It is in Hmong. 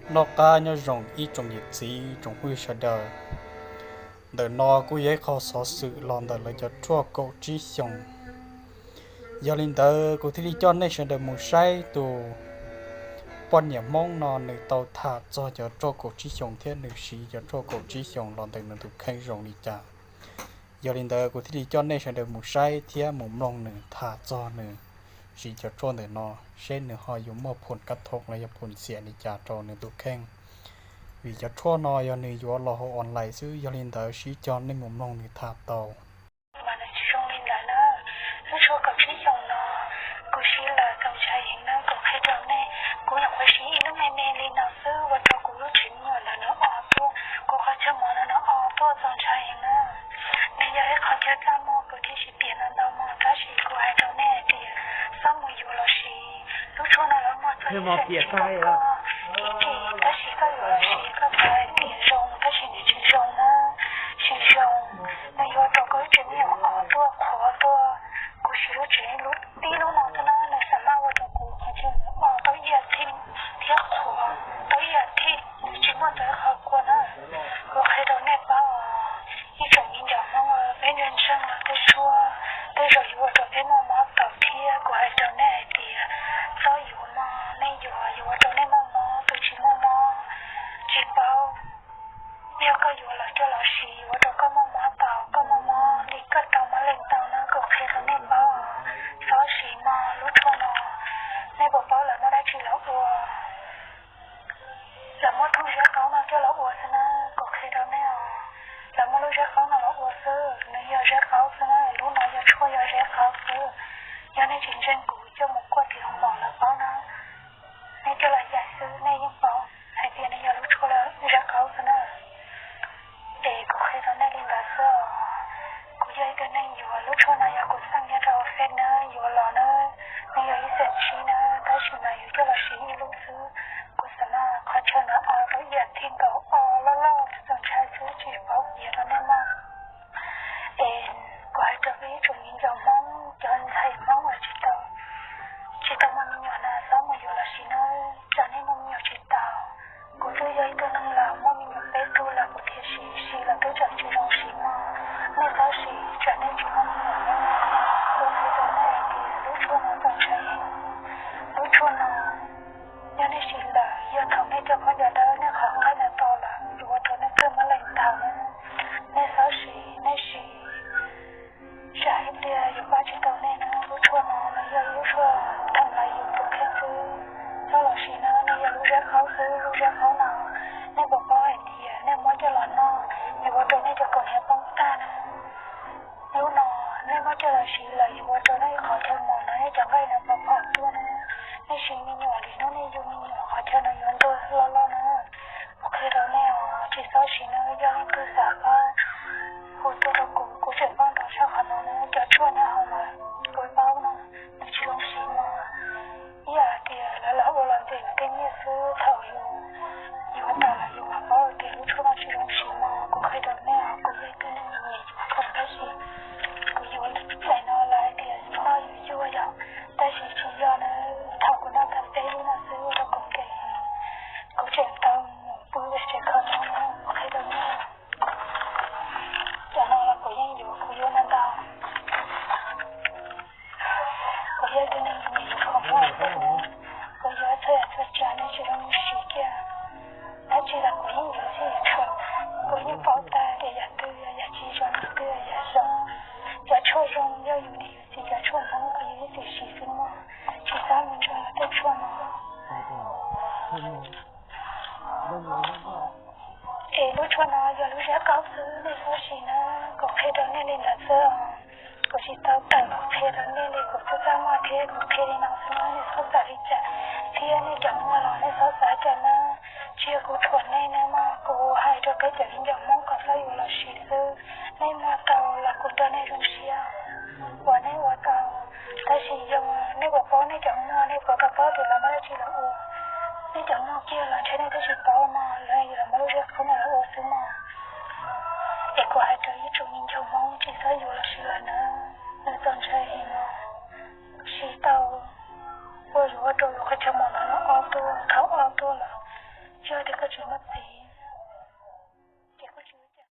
Noj qab nyob zoo ib tsoom niam txiv tsoom phooj ywg sawv daws. Ntawm no kuj yog ib qho xov xwm los ntawm lawv cov tshuaj kaum tsib xyoos. Yog li ntawd kuv thiaj li coj nej sawv daws mus saib tus poj niam Hmoob no nws tau tham txog cov tshuaj kaum tsib xyoos thiab nws siv cov tshuaj kaum tsib xyoos los ntawm nws tus kheej zoo li cas. Yog li ntawd kuv thiaj li coj nej sawv daws mus saib thiab mus mloog nws tham txog nws siv cov tshuaj ntawm no, seb nws ho yuav muaj phum kab thoob los yog phum xiam li cas rau nws tus kheej. Vim cov tshuaj no yog nws yuav los hauv online xwb, yog li ntawd sib cog nej mus mloog nws tham tau. Mas nws tsis zoo li ntawd na. Lub tshuaj kaum tsib xyoos no kuv siv lawm txaus ntshai heev na, kuv qhia rau nej. Kuv nyuam qhuav siv ib lub me me li no xwb ua rau kuv lub tswv yim ntawd nws o tuaj, kuv qhov chaw mos ntawd nws o tuaj txaus ntshai heev na. Nws yog ib qhov chaw txaj muag kuv thiaj siv piam ntau ntau mog, tab sis kuv hais rau nej hais tias txhob mus yuav los siv. Lub tshuaj no lawv muag txog ib xees tsis tau koj, ib sim tab sis koj yuav los siv koj xav hais tias zoo tab sis nws tsis zoo na. Tsis zoo, nws yuav rau koj lub tswv yim o tuaj qhuav tuaj. Kuv siv lub tswv yim tib lub no xwb na, nws xam maj ua rau kuv qhov chaw o tau ib as thiv thiab qhuav tau ib as thiv, nws tsis muaj ntawv qhov kua na. Kuv qhia rau nej paub, ib tsoom viv ncaus Hmoob, peb ntseeg ntseeg los tej tshuaj tej zaum yuav ua rau peb muaj mob tau thiab. Kuv hais rau nej hais tias txhob yuav mog, nej yuav yuav ua rau nej muaj mob, tus tsis muaj mob tsis paub. Yog koj yuav lawm coj los siv yuav ua rau koj muaj mob tau, koj muaj mob li koj tau mob leej tau na, kuv qhia rau nej paub. Txhob siv mog, lub tshuaj no nej puas paub lawv muab dab tsi los ua? Lawv muab thooj zeb qaub no coj los ua xwb na, kuv qhia rau nej os. Lawv muab lub zeb qaub no los ua xwb, nws yog zeb qaub xwb na, lub no yog tshuaj yog zeb qaub xwb. Yog nej tsis ntseeg kuv coj mus kuaj tim hoos maum lawv paub na, nej coj los yaim xwb nej yeej paub hais tias nws yog lub tshuaj zeb qaub xwb na. Es kuv qhia rau nej li ntawd xwb os. Kuv yog ib tug neeg yuav lub tshuaj no, yog kuv xeem nyob rau fej na, yuav los na, nws yog ib xees tsib na, tab sis mas yuav coj los siv ib lub xwb. Kuv xav mas qhov chaw no o rau ib as thiv nkaus, o loj loj txaus ntshai xwb tsis paub piav rau nej mog. Es kuv hais rau peb ib tsoom viv ncaus Hmoob, cov ntxhais Hmoob uas tsis tau, tsis tau muaj me nyuam na, txhob mus yuav los siv na, tsam nej muaj me nyuam tsis tau. Kuv twb yog ib tug neeg laus muaj me nyuam peb tug lawm kuv thiaj siv, siv los twb tseem tsis zoo siv mog. Nej txhob siv tsam nej tsis muaj me nyuam na. Kuv qhia rau nej hais tias lub tshuaj no txaus ntshai heev. Lub tshuaj no yog nej siv lawm, yog thaum nej cov khaub ncaws dawb nej qhov nqaij no to lawm yuav ua rau nej txawj mob leej tau na. Nej txhob siv, nej siv tsam ib pliag yuav pab tsis tau nej na. Lub tshuaj no nws yog lub tshuaj theem los yus tus kheej xwb. Txhob los siv na, nws yog lub zeb qaub xwb, lub zeb qaub no nej puas paub hais tias nej muab coj los noj yuav ua rau nej cov kaus hniav poob tag na. Lub no nej muab coj los siv lawm yuav ua rau nej qhov chaw mos no, nej cov nqaij no pov phom tuaj na. Nej siv me nyuam li hnub nej yug me nyuam qhov chaw no yuav ntuag loj loj na. Kuv qhia rau nej os, tsis txhob siv na, yog leej twg xav pab hu tuaj rau kuv, kuv tseem pab nrog tshaj qhov no na. Cov tshuaj nyob hauv mas kuv paub no, nws tsis zoo siv mog. Ib yam hais tias lawv los ua los ntxias yus tej nyiaj xwb, thaum yus, yus ua tau los yus mam paub tias lub tshuaj no tsis zoo siv mog. Kuv qhia rau nej os, kuv yog ib tug neeg nyiam yuav khoom tab sis kuv yuav daim no lawv hais tias noj yuav yuag yom, tab sis tsis yog na. Thaum kuv noj tag peb lub no xwb ua rau kuv nkees, kuv tseem tau mus pw ve tsev kho mob na. Kuv qhia rau nej, cov no los kuv yeej yuav, kuv yuav ntau ntau. Kuv yog ib tug neeg nyiam yuav khoom ntau, kuv yuav txhua yam txhua tsav, nej tsis zoo siv kiag. Dab tsi los kuv yeej yuav txhij yuav txhua, kuv yeej paub tag tias yam twg yog yam tsis zoo, yam twg yog yam zoo. Cov tshuaj zoo yog yus niam yus txiv cov tshuaj Hmoob kuv yeej ib txwm siv xwb mog, tsis txhob mus ntseeg tej tshuaj no. Es lub tshuaj no yog lub zeb qaub xwb, nej txhob siv na, kuv qhia rau nej li ntawd xwb os. Kuv tsis tau tawm los qhia rau nej li, kuv txaj txaj muag thiab kuv qhia li no xwb na, nej txhob xav li cas. Thiab nej cov muaj los nej txhob xav cas na, tsis yog kuv thuam nej na mog, kuv hais rau peb cov viv ncaus Hmoob kom txhob yuav los siv xwb. Nej muaj tau los kuv nrog nej zoo siab uas nej ua tau, tab sis yog nej puas paub nej cov muaj, nej puas tau paub tias lawv muab dab tsi los ua? Nej cov muaj kiag los ntshe nej twb tsis paub mog, lawv yuav los muab lub zeb qaub no los ua xwb mog. Es kuv hais rau ib tsoom viv ncaus Hmoob tsis txhob yuav los siv lawm na, nws txaus ntshai heev os. Siv tau ua yuav ua rau yus qhov chaw mos no ob tuaj, thaum ob tuaj lawm